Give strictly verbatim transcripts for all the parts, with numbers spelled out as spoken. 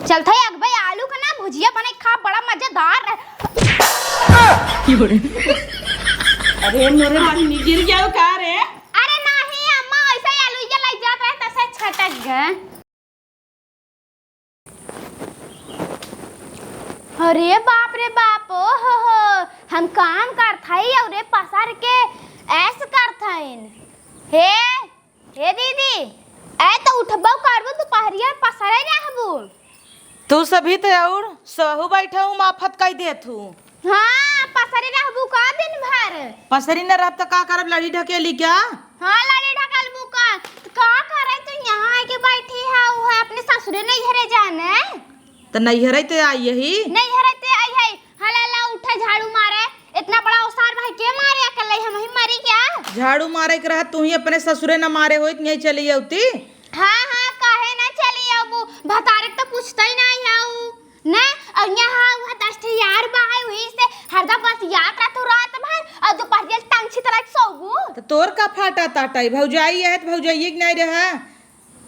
चलत है अगबे आलू का ना भुजिया बनाई खा, बड़ा मजेदार रहे। अरे मोरे बहिनी, गिर गया का रे? अरे नाही अम्मा, ऐसे ही आलू ये लाई जात रहे, तसे छटक गए। अरे बाप रे बाप, ओ हो हो, हम काम करत हई अउरे पसर के ऐश करत हईन। हे, हे दीदी, ऐ तो उठबो करबू, दुपहरिया पसरे रहबू। तू सभी तो और सहू बैठा हूँ, माफत कई देत हूँ। हाँ, पसरी रहबू का दिन भर? पसरी न रहब त का करब, लड़ी ढकेली क्या? हाँ, लड़ी ढकेलबू का। त का करे तू यहाँ आके बैठी है, वो है अपने ससुरे नैहरे जाने? त नैहरे ते आई यही। नैहरे ते आई है, हला ला उठे झाड़ू मारे, इतना बड़ा ओसार भाई के मारे अकेले, हम ही मरी क्या? झाड़ू मारे के रहत तू ही अपने ससुरे न मारे होइत, यहीं चली अउती। हाँ, हाँ, काहे ना चली अबू, भतारे के तो पूछते ही नहीं है ऊ। ने, और यहाँ हुआ दस ठे यार बा है, वही से हरदम बस याद रहत हो रात भर, और दोपहर के टांग छितरा के सोबू। त तोर का फाटा ताटा है, भौजाई है त भौजाई के नहीं रहा।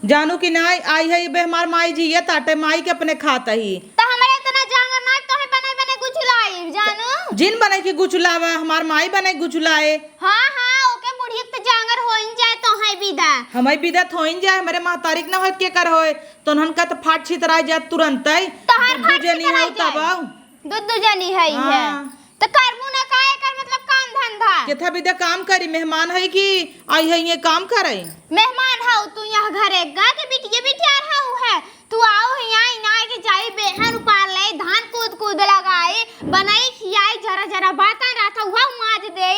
जानू कि नहीं, आई है बे हमार माई जी, ये ताटे माई के अपने खात ही। त हमारे इतना जांगर ना, तोहे बने बने गुचलाई, जानू। जिन बने के गुचलावा, हमार माई बने गुचलाए। हाँ, हाँ, ओके बुढ़िया के त जांगर होइन जाए, तोहे बिदा। हमारी बिदा त होइन जाए, हमारे महतारी के ना होए, के कर होए। तो उन्हन का तो फाट छितराई जात तुरंत ही। तोहार दू फाट जनी छितराई हो तब जाए। आऊ। दू दू जनी है, है। हाँ। तो करबू ना का एकर मतलब काम धंधा? केथा बिदा काम करी, मेहमान है कि आई है ये काम करे? मेहमान हऊ तू यहाँ घरे गा के बिटिया बिटियार हऊ है। तू आओ यहाँ इनाय के जाई बेहन उपार ले, धान कूद कूद लगाई, बनाई खियाई, जरा जरा बातन रहता हुआ माज दे।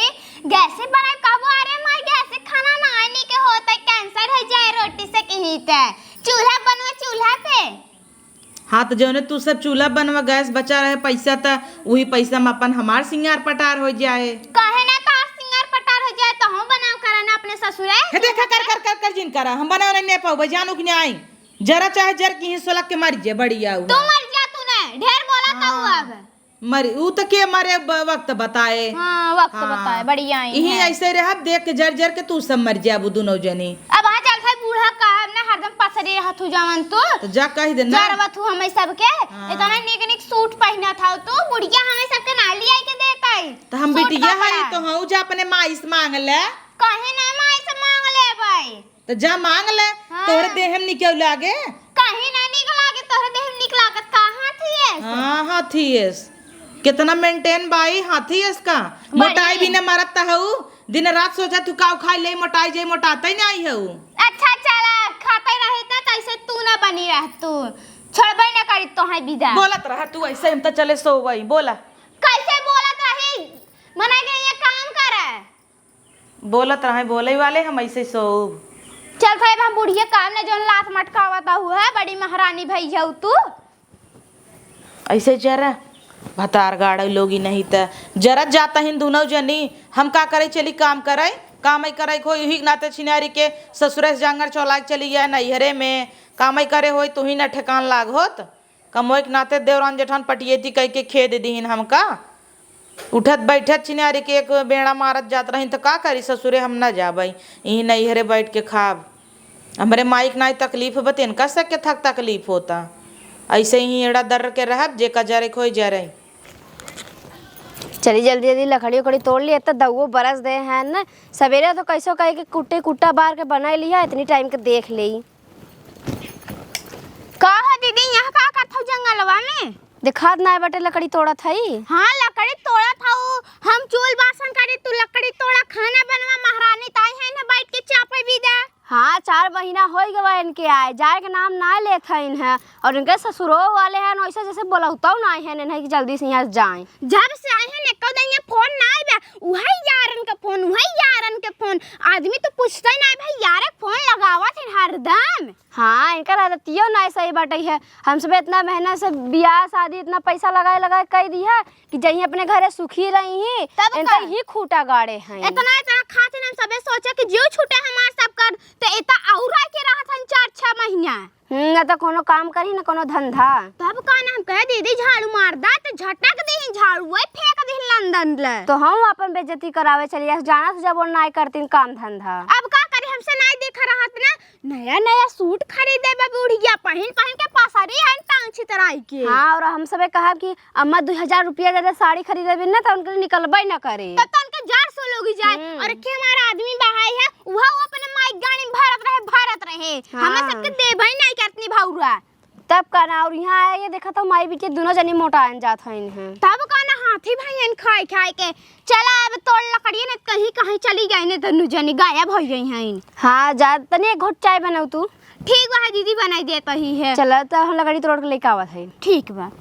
गैसे बनाई कबो, अरे माई गैसे खाना ना आने के होता, कैंसर है जाए रोटी से कहीं ते। चूल्हा बनवा चूल्हा पे। हाँ, त जौने तू सब चूल्हा बनवा, गैस बचा रहे पैसा, त वही पैसा में अपन हमार सिंगार पटार हो जाए। काहे ना तोहार सिंगार पटार हो जाए, तो हम बनाव करा ना अपने ससुरे। हे देखा, कर, कर, कर, कर जिन करा, हम बनाव नहीं, नहीं पाऊ, भाई जानू कि नहीं आई। जरा चाहे जर की ही सुलग के मर जे, बड़ी आऊ। तू मर जा, तू ने ढेर बोला तो हाँ। अब। मरी, ऊ त के मरे ब-, वक्त बताए। हाँ, वक्त हाँ। बताए, बढ़िया ही यही है। ऐसे रहब, देख के जर जर के तू सब मर जाबू दुनो जनी। अब हाँ चल भाई, बूढ़ा का है ना, हरदम पसरे रहत हूँ जवन तू। तो जा कह दे ना। जरवत हूँ हमें सबके। हाँ। इतना निक निक सूट पहनत हऊ तू, बुढ़िया हमें सबके ना लियाई के देता है। तो हम सूट बिटिया कपड़ा। हई, तो हऊ जा अपने माई से मांग ले। कहीं ना माई से मांग ले भाई। त जा मांग ले, हाँ। तोहरे देह में निक लागे। काहे ना निक लागे, तोहरे देह में निक लागत का हाथी एस? हाँ, हाथी एस। कितना maintain बाई हाथी एस का। बड़ी। मोटाई भी न मरत त हऊ। दिन रात सोचा तू काऊ खाई ले, मोटाई जाई, मोटाते नहीं आई हऊ। अच्छा चला, खाते रहे त कैसे तू ना बनी रह तू। छोड़बे ना करी तोहे बिदा। बोलत रह तू ऐसे, हम त चले सोवई, बोला। कैसे बोलत रही? मना के ये काम करे। बोलत रहे बोले वाले, हम ऐसे सोब। चल साहेब, हम बुढ़िया काम ने जौन लात मटकावत हऊ है, बड़ी महारानी भई हऊ तू। ऐसे जरा भतार गाड़े लोगी नहीं त जरत जाता ही दुनौ जनी। हम का करे चली काम करे, कामई करे हो, यही नाते छिनारी के ससुरे से जांगर चौलाक चली गया नैहरे में, कामई करे होई तू ही ना ठेकान लाग होत। कमोए के नाते देवरान जेठान पटियेती कह के खेद दिहिन हमका। उठत बैठत छिनारी के एक बेड़ा मारत जात रही, त का करी ससुरे, हम न जाबई, इही नैहरे बैठ के खाब। हमरे माई के नाई तकलीफ बा, त इनका से के थक तकलीफ होता। ऐसे ही एड़ा दर्र के रहब, जे का जरे खोई जरे। चली जल्दी जल्दी लकड़ी उकड़ी तोड़ ली, इतना दउओ बरस दे हैं न। सवेरे तो कैसो कहे के कुट्टे कुट्टा बार के बनाई लिया, इतनी टाइम के देख लेई। का हो दीदी, यहाँ का करत हऊ जंगलवा में? देखात नाय बाटे, लकड़ी तोड़त हई। हाँ, लकड़ी तोड़त हऊ। हम चूल बासन करी, तू लकड़ी तोड़ा, खाना बनवा, महारानी ताई है ना, बैठ के चापे भी दे। हाँ, चार महीना होई गवा इनके आए, जाए के नाम नाय लेत हईन है। और इनके ससुरो वाले हैं, वैसे जैसे बोलौतौ नाय है, नहीं कि जल्दी से यहाँ जाएं। जब से आए हैं, एको दिन ये फोन नाय बा, उहई यारन के फोन, उहई यारन के फोन। आदमी तो पूछते नाय भाई, यार के फोन लगावत है हरदम। हाँ, इनकर आदतियो ना सही बाटे है। हम सब इतना मेहनत से बियाह शादी, इतना पैसा लगाए लगाए कई दी है कि जहीं अपने घरे सुखी रही ही, तब इनका का? ही खूटा गाड़े हैं। इतना, इतना खातिर हम सबे सोचे कि जीव छूटे हमार सब कर, तो इतना और रह के रहत हन चार छह महीना। हम्म, ना तो कोनो काम करी, ना कोनो धंधा। तब का ना हम कहे, "दीदी झाड़ू मार दा," तो झटक दी झाड़ू, वही फेंक दी लंदन ले। तो हम अपन बेइज्जती करावे चली, जाना से जब वो नाय करतीन काम धंधा। अब का करी, हमसे नाय देखा रहत ना, नया नया सूट खरीदे बा बुढ़िया, पहिन पहिन के पसरी है टांग छितर आई के। हाँ, और हम सबे कहब कि अम्मा दुई हजार रुपया दे दे, साड़ी खरीदे बिन ना, तो उनके निकलबे ना करे। तब तो उनके जार सो लोगी जाए। हम्म। और के हमारा आदमी बहाई है, वह अपने माई गाड़ी में भरत रहे, भरत रहे। हाँ। हमें सबके देबे नहीं करतनी भौरा। तब का ना, और यहाँ आए ये देखा तो माई बिटिया दोनों जनी मोटायन जात हइन हैं। तब का ना, हाथी भाई खाए खाए के। चला अब तोड़ लकड़िए ने कहीं कहीं चली गई ने, दोनों जनी गायब हो गई हैं। हाँ, जा तनी एक घोट चाय बनाऊ तू। ठीक बा, दीदी बनाई देत ही है। चला, तो हम लकड़ी तोड़ के लेके आवत है। ठीक बा।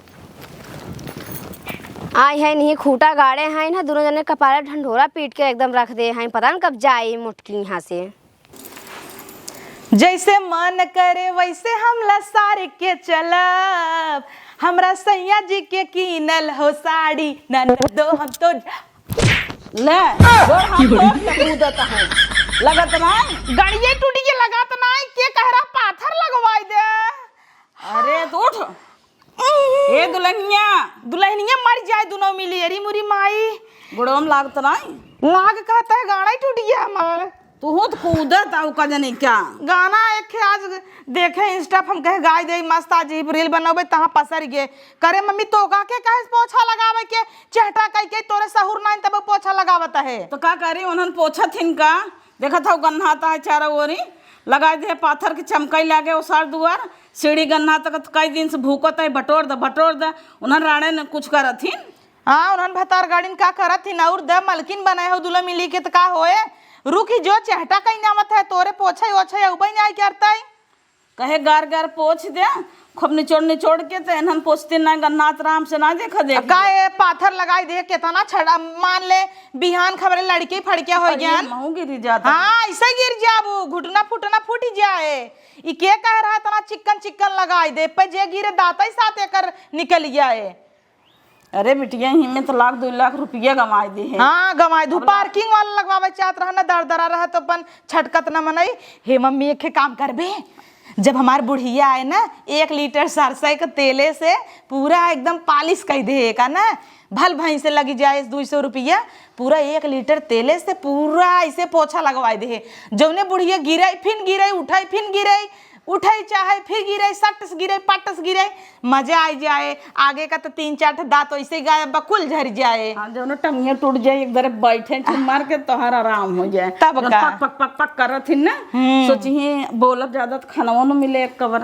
आई है नहीं, खूंटा गाड़े हैं ना, दोनों जने कपारे ढंढोरा पीट के एकदम रख दे हैं। पता न कब जाए मोटकी यहाँ से। जैसे मन करे वैसे हम लसार के चलब, हमरा सैया जी के कीनल हो साड़ी, ननदो हम तो ले, गोड़ हाथ तोड़ के कूदत है। लगत नाई? गड़िए टूट के लगत नाई, के कह रहा पाथर लगवाई दे। अरे, तू उठ। ए दुल्हनिया। दुल्हनिया मर जाए दुनो मिली, अरी मुरी माई। गोड़वा में लागत नाई? लाग कहता है, गाड़ा ही टूट गया हमार। तू तो कूदत आऊ का जने क्या? गाना एक है आज देखे Insta पे, हम कहे गाय दे मस्त, आज ही reel बनौबे, तहाँ पसर गए। करे मम्मी, तो का के कहे पोछा लगावे के, चेहटा कई के तोरे सहूर नाइन तब पोछा लगावत है। तो का करी, उन्हन पोछा थिन का? देखत हौ गन्हाता है चारों ओरी, लगाई दे पाथर के चमकई लागे ओसार दुआर, सीढ़ी गन्हाता, कई दिन से भूकत है, बटोर द, बटोर द, उन्हन राणे न कुछ करत हिन। हाँ, उन्हन भतार गाड़िन का करत हिन, और द मलकिन बनाए हो दुल्हा मिली के त का होए, रुकी जो चेहटा कहीं नावत है, तोरे पोछे ओछे उबई नहीं करता है। कहे गार गार पोछ दे, खूब निचोड़ निचोड़ के, त एनहन पोछते ना, गन्नात राम से ना देखा देख। का ए पाथर लगाई दे, केतना छड़ा, मान ले बिहान खबरे लड़के फड़के हो अरे, गया। महू गिरी जाता। हाँ, ऐसे गिर जाबू, घुटना फुटना फूट जाए। ई के कह रहा तना चिक्कन चिक्कन लगाई दे, पे जे गिरे दांत ही साथ एकर निकल जाए। अरे बिटिया, इही में तो लाख दो लाख रुपया गंवाई दे है। हाँ, गंवाई दू। अब ला- parking वाला लगवावे चाहत रहा ना, दर दरा रहा तो अपन छटकत ना मनई। हे मम्मी, एक काम करबे, जब हमार बुढ़िया आए ना, एक लीटर सरसों के तेले से पूरा एकदम पालिश कर दे का ना, भल भैंसे लगी जाए दुई सौ रुपया, पूरा एक लीटर तेले से पूरा ऐसे पोछा लगवाई दे। जौने बुढ़िया गिरे, फिन गिरे, उठे, फिन गिरे, उठे चाहे फिर गिरे, सट से गिरे, पट से गिरे, मजा आ जाए। आगे का तो तीन चार ठे दांत वैसे ही गायब बा, कुल झर जाए। हाँ, जौन टंगिया टूट जाए, एक दरे बैठे चुन मार के तोहर आराम हो जाए। तब जौन का? पक, पक, पक, पक करत ही ना, हम्म। सोची ही बोलब ज्यादा तो खानवा न मिले एक कबर।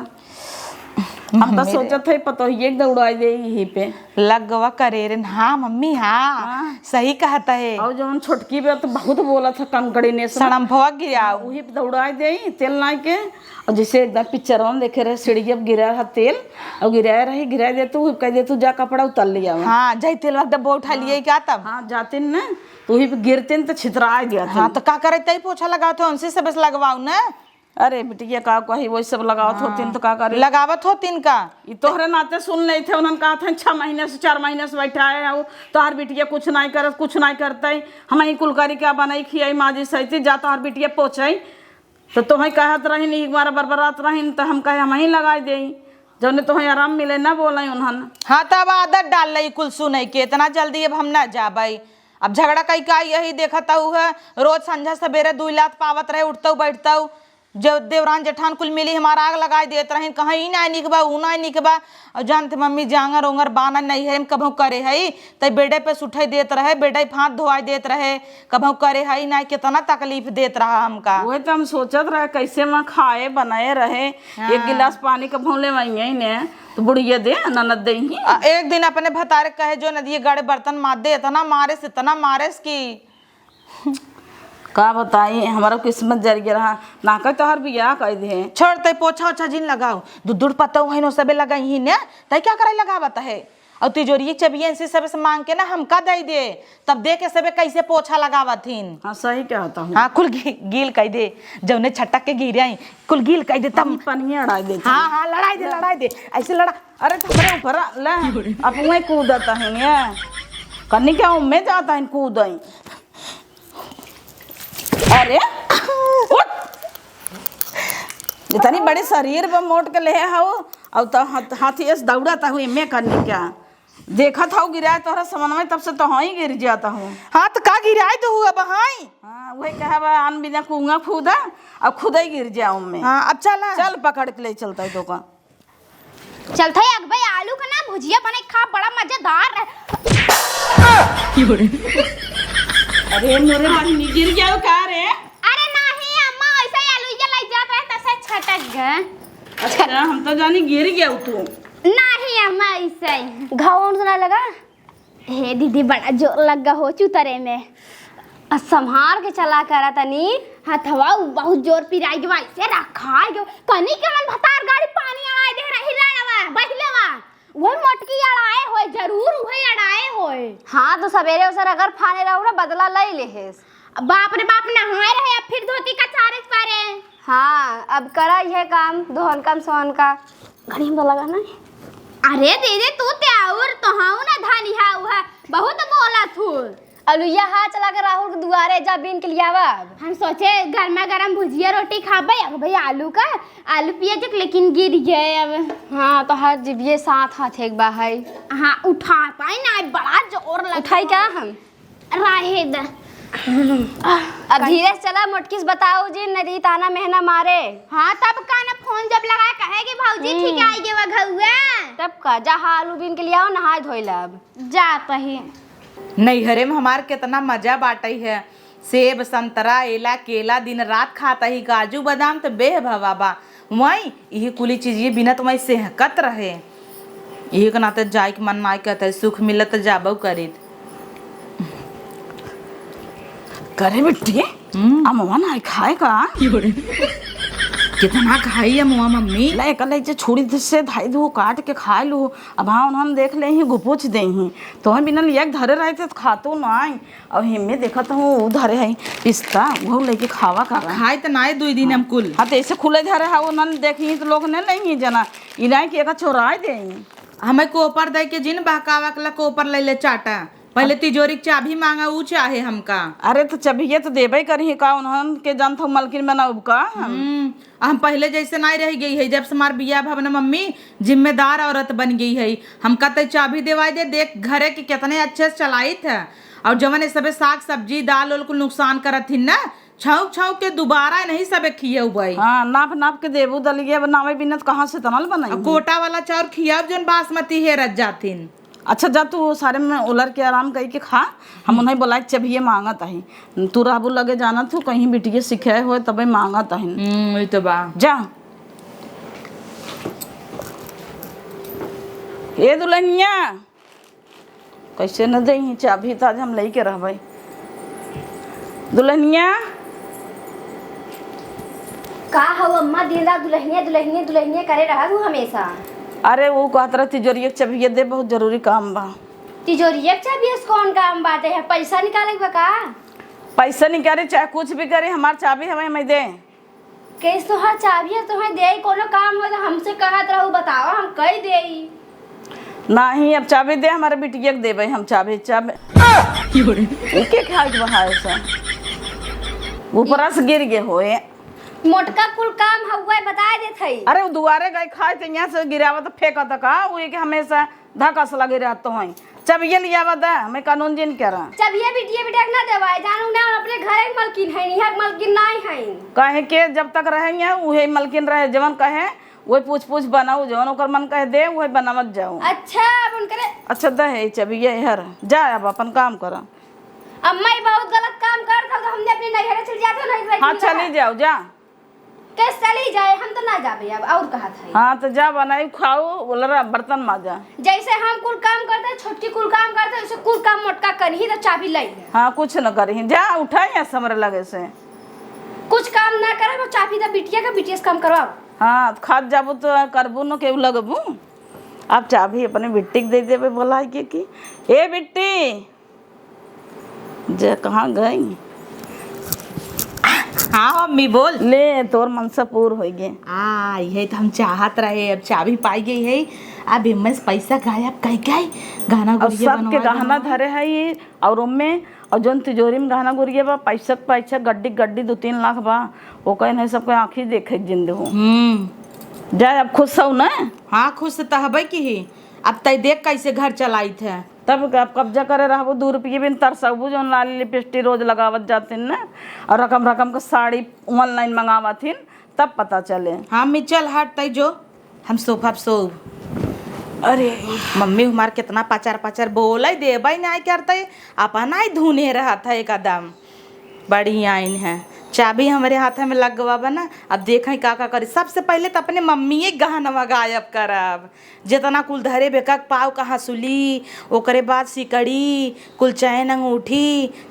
हम तो मेरे सोचत है पतोहिए के दौड़ाई दे यही पे। लगवा करे रे, हाँ मम्मी, हाँ, हाँ। सही कहत है। और जौन छोटकी बे तो बहुत बोलत है कंकड़ी ने सड़म्भवा गिराओ। वही पे दौड़ाई दे तेल लाई के। और जैसे एकदम पिक्चरवा में देखे रहे, सीढ़ी जब गिरा रहा तेल, और गिराए रही, गिराए दे तू, कह दे तू जा कपड़ा उतार ले आओ। हाँ, जाई तेल वक्त डब्बा उठा लिए क्या तब? हाँ, जाते न, तो वही पे गिरते न तो छितराए दिया हाँ, तो का करे, तई पोछा लगाओ थे, उनसे सबसे लगवाओ ना। अरे बिटिया, का कही, वही सब लगावत होतिन तो का करे? लगावत होतिन का? ई तोहरे नाते सुन लेते, उन्हन कहत हैं, "छह महीने से, चार महीने से बैठा है, और तोहार बिटिया कुछ नहीं करत, कुछ नहीं करते, हम ही कुल करी क्या, बनाई, खियाई, माजी, सहिती, जा तोहार बिटिया पोछई।" तो तोहई कहत रहिन, एक बार बरबरात रहिन, तो हम कहे, "हम ही लगाई देई, जौने तोहई आराम मिले, ना बोलई उन्हन।" हाँ, तब आदत डाल लई कुल सुनई के, इतना जल्दी अब हम ना जाबई। अब झगड़ा कई का, यही देखत हऊ है, रोज संझा सबेरे दुई लात पावत रहे, उठतऊ बैठतऊ। जो देवरान जेठान कुल मिली हमार आग लगाई देत रहिन, कहाँ ई नाय निक बा, ऊ नाय निक बा। और जानत मम्मी जांगर ओंगर बाना नहीं है, हम कभू करे हई, तई बेडे पे सुठई देत रहे, बेडे पे हाथ धोआई देत रहे, कभू करे हई नाय, कितना तकलीफ देत रहा हमका। वही तो हम सोचत रहे, कैसे मैं खाए बनाए रहे, हाँ। एक गिलास पानी कभू लेवाइए ने, तो बुढ़िया दे, ननद दे ही। आ, एक दिन अपने भतारे कहे, जो नदिये गड़े बर्तन मार दे, इतना मारेस, इतना मारेस कि का बताई, हमारा किस्मत जर गया रहा, ना कहे तोहर बियाह कर दे। छोड़, तई पोछा ओछा जिन लगाओ, दू दूर पतऊ है नो सबे लगाई ही ने, तई क्या कराई लगावत है? और तिजोरी चबिया इनसे सबे से मांग के ना हमका दे दे, तब दे के सबे कैसे पोछा लगावत हिन। हाँ, सही कहता हूँ। हाँ, कुल गी-, गील कह दे, जौने छटक के गिरे आई, कुल गील कह दे तब। हम पनिया अड़ाई दे। हाँ, हाँ, लड़ाई दे, लड़ाई दे, ऐसे लड़ा। अरे, तुम्हारे ऊपर ले, अब मैं कूदता है ये, कन्नी क्या उम्मे जाता है कूद आई। अरे, उठ। इतनी बड़ी शरीर पे मोट के ले हऊ, और तो हाथ, हाथी ऐसे दौड़ता हूँ, एमे करने क्या? देखत हऊ गिराए तोहरा समनवा, तब से तो हाँ ही गिर जाता हूँ। हाँ, तो का गिराए तो हुआ बहाई? हाँ, वही कहा बा, अन बिना कुआं कूदा, और खुद ही गिर जाऊँ मैं। हाँ, अब चला। चल, पकड़ के ले चलता है तो का। चलत है अगबे आलू जिया बने खा, बड़ा मजेदार रहे। अरे मोरे बहिनी, गिर गया का रे? अरे नाही अम्मा, ऐसे ही आलू ये लाई जात रहे, तसे छटक गए। अच्छा, हम तो जानी गिर गया तू। नाही अम्मा, ऐसे ही। घाव उन सुना लगा? हे दीदी, बड़ा जोर लग गा हो चुतरे में। आ, संभार के चला करा तनी। हथवा उ बहुत जोर पिराई गवा, ऐसे रखाई गवा। कनी के मन भतार गाड़ी पानी अड़ाए दे रही, रड़वा, बहिलवा। वही मोटकी अड़ाए होए, जरूर वही अड़ाए होए। हाँ, तो सवेरे उसे रगड़ फाने रहू ना, बदला लई लेहेस। बाप रे बाप, नहाए रहे, अब फिर धोती कचारे परे। हाँ, अब करा यह काम, दोहन काम, सोहन का। घड़ी में तो लगा ना। अरे दीदी, तू ते और तो हाँ ना धनी हा, उहा बहुत बोला तू। अलुइया हाथ चला के राहुल के दुआरे जा, बीन के लियावा अब। हम सोचे गर्मा गर्म भुजिया रोटी खाबे, अब भाई आलू का, आलू पियाज, लेकिन गिर गए अब। हाँ, तो हर जिबिये साथ हाथ एक बा है। हाँ, उठा पाई ना, बड़ा जोर लगा। उठाई क्या हम? राहे द। अब धीरे से चला, मोटकी से बताओ जी, नहीं ताना मेहना मारे। हाँ, तब का ना फोन जब लगा कहे कि भौजी हम्म। ठीक आई गे वा घउआ। तब का, जा हाँ, आलू बीन के लियाओ, नहाए धोए ला अब। जा तही। नैहरे में हमार केतना मजा बाटइ है। सेब, संतरा, एला, केला दिन रात खात ही, काजू, बादाम त बेह भवा बा। वहीं इही कुली चीजिए बिनत वहीं सेहकत रहे। इही के नाते जाए के मन नाई कहत है, सुख मिलत त जाबउ करीत। करे बिट्टी, हम्म। अमवा नाई खाए का? कितना खाई अमवा मम्मी? ले, कल ऐसे छुरी से धाई दू, काट के खाए लू। अब हाँ, उन्हन देख लेही, गुपुच देही। तोहे बिना लिया के धरे रहते त खातो नाई। अब हिम्मे देखत हूँ, उ धरे है पिस्ता, उहो लेके खावा अब करा। खाए त नाई दुई दिन हम कुल। हाँ, तो ऐसे खुले धरे है, उन्हन देखी तो लोग ने नहीं जना, इनाई के एक चोराए दे। हमें कोपर दे के जिन बहकावा के ला कोपर ले ले चाटा। पहिले तिजोरी के चाभी मांगा, उ चाहे हमका। अरे, तो चबिये तो देबे करही का, उन्हन के जानत हूँ मलकिन बनाउब का हम? हम्म, हम पहिले जैसे नाई रह गई है, जब से हमार बियाह भवन मम्मी जिम्मेदार औरत बन गई है। हमका तै चाबी देवाई दे, देख घरे के कितने अच्छे से चलाइत है। और जवन ये सबे साग सब्जी दाल उल कुल नुकसान करत हिन ना, छौंक छौंक के दोबारा नहीं सबे खियउबई। हाँ, नाप नाप के देबू दलिया बनावे बिना त कहाँ से तनल बनाई? अब कोटा वाला चाउर खियाब जौन बासमती हेरत जाथिन। अच्छा, जा तू सारे में उलर के आराम कई के खा, हम उन्हें बोला के चबिये मांगत आही। तू रहबू लगे जानत हूँ, कहीं बिटिये सिखाए होए तबे मांगत आही। हम्म, वही तो बा। जा। ए दुल्हनिया, कैसे न देही चाबी, त आज हम लेके रहबे। दुल्हनिया। का हौ अम्मा, दिन रात दुल्हनिया, दुल्हनिया, दुल्हनिया करे रहत हूँ हमेशा। अरे, वो कहत रह तिजोरिया के चबिया दे, बहुत जरूरी काम बा। तिजोरिया के चबिया से कौन काम बाटे है? पैसा निकाले के बा का? पैसा निकाले चाहे कुछ भी करे, हमार चाबी हमें, हमें दे। कैस तोहार चाबी है, तोहे देई, कोनो काम हो तो हमसे कहत रहू, बतावा, हम कई देई। नाही, अब चाबी दे, हमारे बिटिया के देबे हम चाबी, चाबी। ई के खाए के बहाए से? ऊपरा से गिर गे होए। मोटका कुल काम हउए, बताए देत हई। अरे, वो दुआरे गए खाए, तो यहाँ से गिरावत फेंकत का, वो एक हमेशा धकस लगे रहत होई। चबिये लियावा दा, हमें कानून जिन करा। चबिये बिटिये बिटिया के ना देवाए, जानू ना, हम अपने घरे के मलकिन है, यहाँ के मलकिन नाई है। काहे के जब तक रहेंगे, उहे मलकिन रहे, जवन कहे, वही पूछ पूछ बनाऊ, जवन ओकर मन कहे दे, वही बनावत जाऊ। अच्छा, अब उनकरे अच्छा, दे है चबिये हर, जा अब अपन काम करा। अम्मा, ये बहुत गलत काम करत हो, तो हमने अपने नैहरे चल जाते हो, नहीं तो हाँ, रखी चली रहा। जाओ, जा। कैसे चली जाए, हम तो ना जाबे अब, और कहत है। हाँ, तो जा बनाई खाऊ, बोला रहा बर्तन माजा। जैसे हम कुल काम करते, छोटकी कुल काम करते, वैसे कुल काम मोटका करही तो चाबी लई ले। हाँ, कुछ न करही, जा उठा यहाँ से हमरे लगे से। कुछ काम ना करे, वो चाबी तो बिटिया का, बिटिया से काम करवाओ। हाँ, खात जाबू तो करबू न केहू लगबू। अब चाबी अपने बिट्टी के दे देबे बोला के कि, "ए बिट्टी।" जे कहाँ गई? हाँ मम्मी, बोल। ले, तोर मनसा पूर होइ गे। आ, यही तो हम चाहत रहे, अब चाबी पाई गई है। अब एम्मे से पैसा गायब कई गई, गहना अब गुरिया सबके बनवा गहना देवा। धरे है ये, और ओम्मे, और जौन तिजोरी में गहना गुरिया बा, पैसा के पैसा, गड्डी के गड्डी, दो तीन लाख बा, ओकर नहीं सबके आँखी देखे के जिंद हो। हम्म। जा, अब खुश हो ना? हाँ, खुश तो हबे की ही। अब तय देख कैसे घर चलाइत है। तब अब कब्जा करे रहबू, दू रुपये बिन तरसबू, जौन लाली लिपस्टिक रोज लगावत जातिन न, और रकम रकम के साड़ी online मंगावत हिन, तब पता चले। हाँ, मिचल हट तई जो, हम सोफा पे सोब। अरे, मम्मी हमार केतना पचर पचर बोलै, देबै नाहीं करतै, अपना ही धुने रहत है एकदम। बड़ी आइन है, चाबी हमरे हाथ में लग गवा बा ना। अब देखै का का करी। सबसे पहिले त अपने मम्मिये गहनवा गायब करब, जेतना कुल धरे बेकक पाव का हँसुली, ओकरे बाद सिकड़ी, कुल चैन अंगूठी,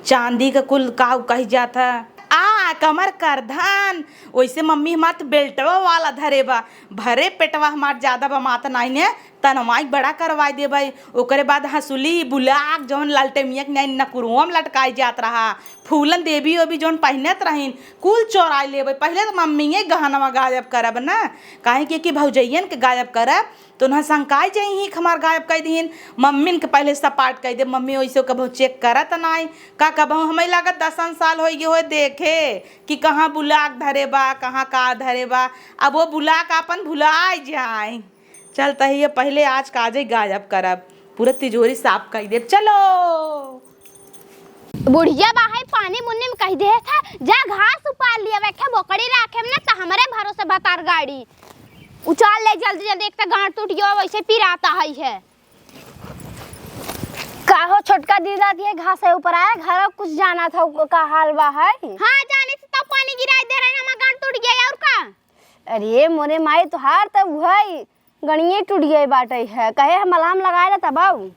चांदी का कुल काव कही जात है। आ, कमर करधन, ओइसे मम्मी हमार त बेल्टवा वाला धरे बा। भरे पेटवा हमार ज्यादा बा, मात नाई ने, तनवाई बड़ा करवाई देबै। ओकरे बाद हँसुली, बुलाक, जौन लालटेमिया के नाई नकुरुआ में लटकाई जात रहा, फूलन देवी ओवी जौन पहिनत रहिन, कुल चोराई लेबै। पहिले त मम्मिये गहनवा गायब करब ना, काहे कि, कि भौजैयन के गायब करब, त उन्हा संकाई जइहीं कि हमार गायब कइ दिहिन। मम्मिन के पहिले सपाट कइ देब। मम्मी ओइसे कबहूँ चेक करत नाई। का कबहूँ, हमैं लागत दसन साल होइ गए होए देखे कि कहाँ बुलाक धरे बा, कहाँ का धरे बा। अब वो बुलाक आपन भुलाइ जाए। चल तहिए पहिले आज काजै गायब करब, पूरा तिजोरी साफ कइ देब। चलो। बुढ़िया बाहर पानी मुन्नी में कहि देहे था, जा घास उपार लिया, बैठे बोकड़ी राखे में ना, त हमरे भरोसे भतार गाड़ी उचाल ले जल्दी जल्दी, एक त गांड टूट गयो, वैसे पिरात है। का हो छोटका दीदा, ये घास है ऊपर आया, घर कुछ जाना था, का हाल बा है? हाँ, जाने से तब पानी गिराई दे रहे, हमार गांड टूट गया, और का? अरे मोरे माई, तोहार त उहै गणिये टूट गए बाटै है, कहे हम मलहम लगाए ला तब आऊ।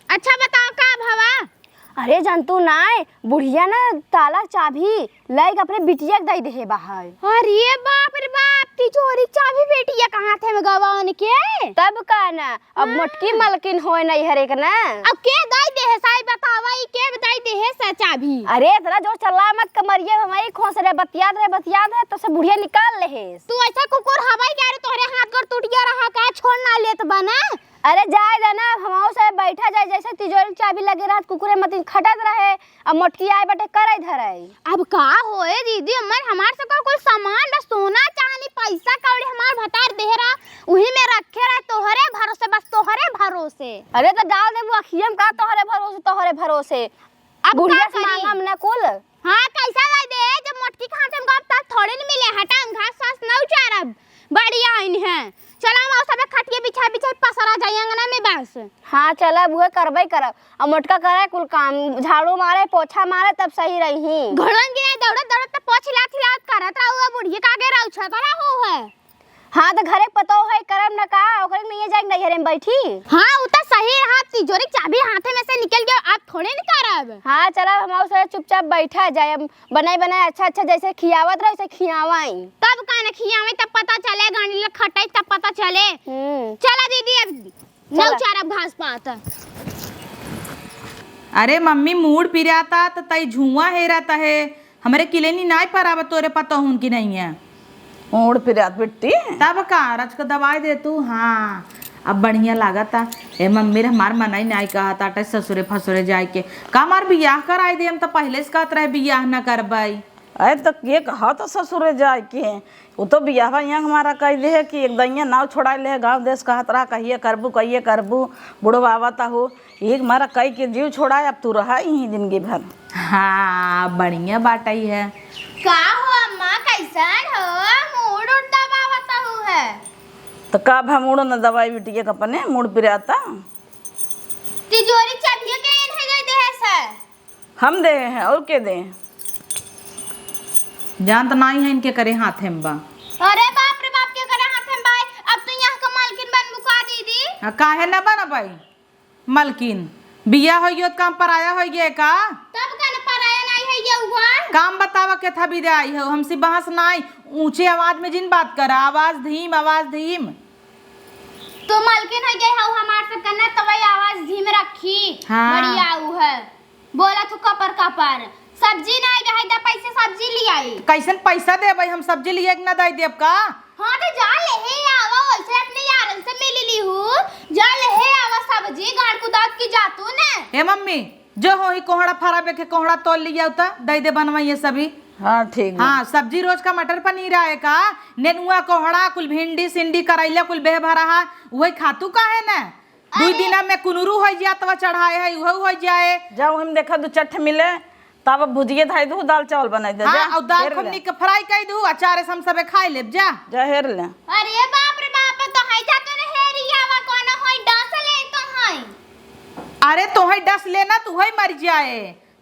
अच्छा बताओ का भवा? अरे जंतु नाय, बुढ़िया ना ताला चाबी लइके अपने बिटिया के दइ देहे बा है। अरे बाप रे बाप, तिजोरी चाबी बेटिया के हाथे में गवा उनके। तब का ना, अब हाँ। मोटकी मलकिन होए नैहरे के ना। अब के दइ देहे साई बतावा, ई के दइ देहे सा चाबी? अरे इतना जोर चल्ला मत, कमरिया में हमारी खोस रे, बतियात रे, बतियात रे, तो से बुढ़िया निकाल लेहे। तू ऐसा कुकुर हवाई क्या रे, तोहरे हाथ गोड़ टूट गया रहा का, छोड़ ना लेत बना। अरे जाए दे ना, अब हमहू से बैठा जाए, जैसे तिजोरी के चाबी लगे रहत, कुकुरे मतिन खटत रहे, अब मोटकी आए बटे करई धरई। अब का होए दीदी, अम्मर हमार से का कुल सामान बा, सोना चांदी पैसा कौड़ी हमार भतार देह रहा, उही में रखे रहे तोहरे भरोसे, बस तोहरे भरोसे। अरे तो डाल देबू अखियम का तोहरे भरोसे, तोहरे भरोसे। अब बुढ़िया का से करी? मांगम ना कुल। हाँ, कैसा लाई दे, जब मोटकी के हाथे में गप तब थोड़े न मिले, हटा, हम घास वास न उचारब, बड़ी आइन है। चला, हम सबे खटिया बिछा बिछा पसरा जाई अंगना में बस। हाँ, चला, अब उहे करबे करब। अब मोटका करे कुल काम, झाड़ू मारे, पोछा मारे, तब सही रही। घड़न के दौड़त दौड़त त पोछ हिलात हिलात करत रहू, अब बुढ़िया का आगे रहू छत रहू है। हाँ, त घरे पतोह है, करब न का, ओकरे के नइये जाए के नैहरे में बैठी। हाँ, उ त सही रहा, तिजोरी के चाबी हाथे में से निकल गया, अब थोड़े न करब। हाँ, चला, हम उसे चुपचाप बैठा जाए, अब बनाई बनाई अच्छा अच्छा जैसे खियावत रहे, वैसे खियावाई। तब का न खियावाई, तब पता चले, गांडी ले खटाई, तब पता चले। हम्म। चला दीदी, अब चला। नौ चार अब घास पात। अरे मम्मी, मूड़ पिराता त तई झुआ हेरत है, हमरे किलेनी नाई परावत तोरे पतोहुन की नहीं है। मूड़ पिरात बिट्टी। तब का, रच के दवाई दे तू, हाँ, अब बढ़िया लागता। ए मम्मी रे, हमार मनई नाई कहत आटे ससुरे फसुरे जाए के। का हमार बियाह कराई दे, हम त पहिले से कहत रहे बियाह न करबई। अरे त के कहत ससुरे जाए के? उ तो बियाहवा यहाँ हमारा कह दे है कि एक दैया नाव छोड़ाई ले, गाँव देश कहत रहा, कहिए करबू, कहिए करबू, बुढ़वा आवत हो। एक मारा कई के जीव छोड़ाए, अब तू रहा यहीं जिंदगी भर। हाँ, बढ़िया बाटई है। का हो अम्मा, कैसन हो? मूड़ उड़ दबावत हो है। त का भा मूड़ न दबाई बिटिया के, अपने मूड़ पिराता। तिजोरी चाबिया के एन्हे दे दे है सर। हम दे हैं, और के दे? जानत नाई है इनके करे हाथे में बा। अरे बाप रे बाप, के करे हाथे में बा? अब तू यहाँ का मालकिन बनबू का दीदी? आ, काहे न बनबई? मलकिन, बियाह होइ गयो त काम पराया होइ गया का? तब का न पराया नाई होइ गया हुआ? काम बतावा के था बिदाई हो, हमसे बहस नाई, ऊंचे आवाज में जिन बात करा, आवाज धीम, आवाज धीम। तो मलकिन होइ गए हो हमार से कहना, तबई आवाज धीम रखी। हाँ। बढ़िया उ है, बोला तू कपर कपर। सब्जी नाई रहे दा पैसे सब्जी ले आई। कैसन पैसा देबई हम, सब्जी लिए के ना दई देब का? हाँ, तो जा लेहे आवा, वैसे अपने यारन से मिल ली हूँ, जा लेहे आवा सब्जी, गाड़ कुदात की जा तू ने। ए मम्मी, जो होही कोहड़ा फरा बेखे कोहड़ा तोल लिया उता, दई दे बनवाइए सभी। हाँ, ठीक बा। हाँ, सब्जी रोज का मटर पनीर आए का, नेनुआ कोहड़ा, कुल भिंडी सिंडी करैला, कुल बेह भरा हा, उहे खातू काहे न? दुई अरे। दिना में कुनुरू होइ जात बा चढ़ाए है, उहे होइ जाए। जाओ हम देखा दू चट्ठ मिले, तब भुजिए धइ दू, दाल चावल बनाई दे, हाँ, जा, और दाल हेर खूब ले। निक फ्राई कइ दू, अचार से हम सबे खाई लेब, जा। जा हेर ले। अरे बाप रे बाप, तो है जा तो ने हेरी आवा, कोनो होई डस अरे तोहई डस लेना, तू ही मर जाए,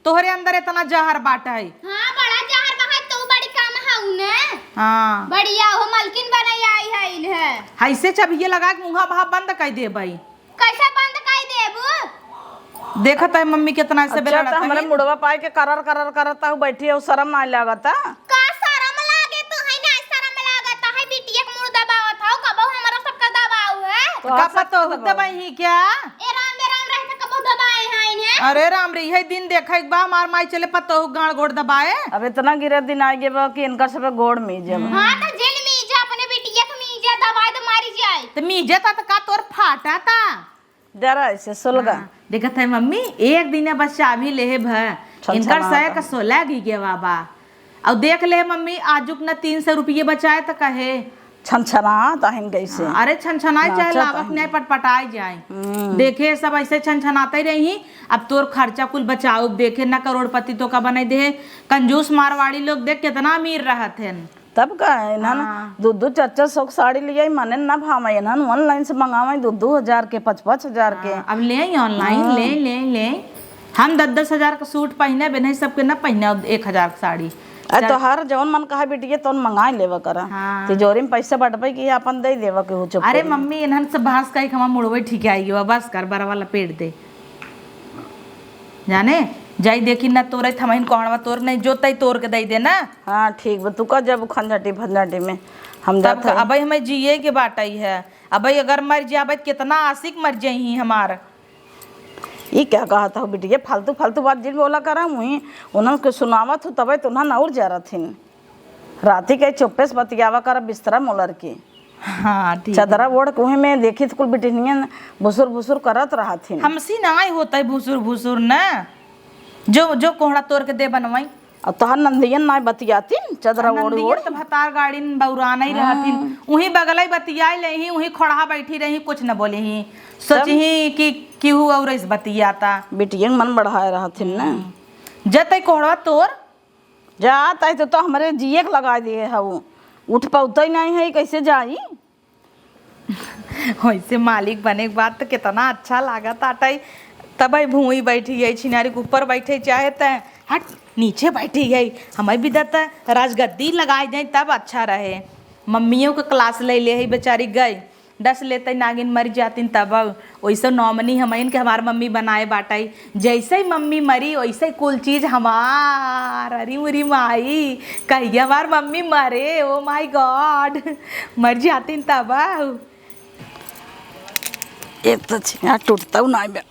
तोहरे अंदर इतना जहर बाटइ। हाँ, बड़ा जहर बा, तू बड़ी काम हऊ ने। हाँ। बढ़िया हो, मलकिन बनइ आई है इन्हें। ऐसे चबिये लगा के मुँहा भाप बंद कर देबइ। कैसे बंद कर देबू? देखत है मम्मी कितना ऐसे अच्छा, बेलड़त तो हमरे है। मुड़वा पाए के करर करर करत हऊ, बैठी हऊ, शरम नाहीं लागत? का शरम लागे, तू है ना शरम लागत है, बिटिया के मुड़ दबावत हऊ, कबो हमरा सबका दबाऊ है। तो का पतोहू दबाई ही क्या? ए राम, ए राम रहे तो कबो दबाए हैं इन्हें। अरे राम रे, यही दिन देखे के बा हमार माई चले पतोहू गाड़ गोड़ दबाए। अब इतना गिरे दिन आ गए बा कि इनकर सब गोड़ मीजे बा। हाँ, तो जेल मीजे, अपने बिटिया के मीजे, दबाए तो मारी जाए। तो मीजे ता तो का तोर फाटा ता? जरा ऐसे सुलगा। हाँ, देखत है मम्मी, एक दिन बस चाभी लेहे भ, इनकर छनछनात सय का है। सोलह गिगे बाबा। और देख ले मम्मी, आजुक न तीन सौ रुपये बचाए त कहे। छनछनात आहिन कैसे? हाँ, अरे छनछनाए चाहे नाचत लावक आहिन। न्याय पटपटाए जाए। हम्म। देखे सब ऐसे छनछनाते रही, अब तोर खर्चा कुल बचाओ, देखे न करोड़पति तो का बनाई दे, कंजूस मारवाड़ी लोग देख कितना अमीर रहत हैं। तब का है ना, हाँ। दो दो चार चार सौ के साड़ी लियाई, माने ना भावे, इन्हन online से मंगावे दो दो हजार के, पाँच पाँच हजार के। हाँ, अब ले आई online, हाँ। ले, ले, ले। हम दस दस हजार का सूट पहिने, बिना सबके ना पहिने एक हजार के साड़ी। अरे चल। तोहार जौन मन कहा बिटिया, तौन मंगाई लेवा करा। हाँ। तिजोरी में पैसा बटबे की अपन दे देवा के हो चुप अरे करी। मम्मी, इन्हन से भास का एक हमार मुड़वे ठीक आई गवा, बस कर, बरवा लपेट दे। जाने, जाई देखी ना तोरे थमहिन कोहड़वा तोर नहीं, जो तई तोर के दई दे ना। हाँ, ठीक बा, तू का जब खंजटी फंजटी में हम तब जात का, हई। अबे हमें जिए के बाटई है, अबे अगर मर जाबे त कितना आशिक मर जाई ही हमार। ई क्या कहत हो बिटिया, फालतू फालतू बात जिन बोला करा, वहीं उन्हन के सुनावत हो तबे तो उन्हन और जरत हिन। राती के चुप्पे से बतियावा कर बिस्तरा मोलर के। हाँ, ठीक है। चदरा ओढ़ के उहे में देखी त कुल बिटिनियन भुसुर भुसुर करत रहत हिन। हमसी नाई होता है भुसुर भुसुर न। जो, जो कोहड़ा तोर के दे बनवाई। और तोहर नंदियन नाई बतियातिन, चदरा ओढ़ नंदियन ओढ़। तो भतार गाड़ी में बौराना ही रहतिन। हम्म। उही बगलई बतियाए ले ही, उही खोड़हा बैठी रही, कुछ न बोले ही। तब? सोची ही कि केहू और इस बतियाता। बिटियन मन बढ़ाए रहथिन न। हम्म। जतई कोहड़ा तोर। जात आई तो, तो हमरे जिए के लगा दिए हऊ। उठ पौते नहीं है, कैसे जाई? वैसे मालिक बने के बाद तो कितना अच्छा लागत आटई। तब आई भूई बैठी है, छिनारी के ऊपर बैठे, चाहे त हट नीचे बैठी है। हमें भी दत राजगद्दी लगाए जाए तब अच्छा रहे। मम्मियों के class ले ले है बेचारी गई। डस लेते नागिन मर जातिन तब। ओइसे nominee हमइन के हमार मम्मी बनाए बाटई। जैसे ही मम्मी मरी, वैसे ही कुल चीज हमार। अरे मोरी माई, कहिया हमार मम्मी मरे, oh my God, मर जातिन तब। एक तो छिया टूटता ना बे।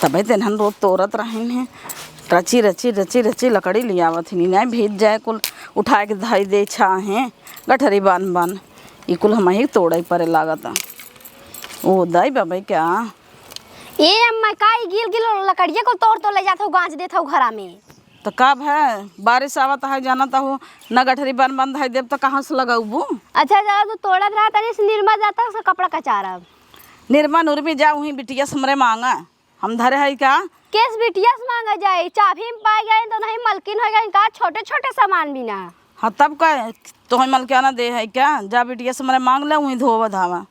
तबे तेनहन रोज तोरत रहन है। रची, रची, रची, रची लकड़ी लियावत ही। नहीं भीज जाए कुल उठाए के धई दे छाहे। गठरी बान बान। ई कुल हमही तोड़े परे लागत। ओ दाई बाबा क्या? ए अम्मा, का ई गिल गिल लकड़िया को तोड़ तोड़ ले जात हो, गांज देत हो घरा में? तो का भय, बारिश आवत है, जानत हो, न गठरी बन बंद है देब तो कहाँ से लगौबू? अच्छा, चलो, तू तोड़त रहा, तनी से निरमा जाता, उसका कपड़ा कचारब। निरमा नुरमी जा, वहीं बिटिया से हमरे मांगा, हम धरे है का? केस बिटिया से मांगा जाए, चाभी में पाए गए तो नहीं, मलकिन हो गए का, छोटे छोटे सामान बिना। हाँ, तब का, तोहई मलकियाना दे है क्या? जा बिटिया से हमरे मांग ले, वहीं धोवा धावा।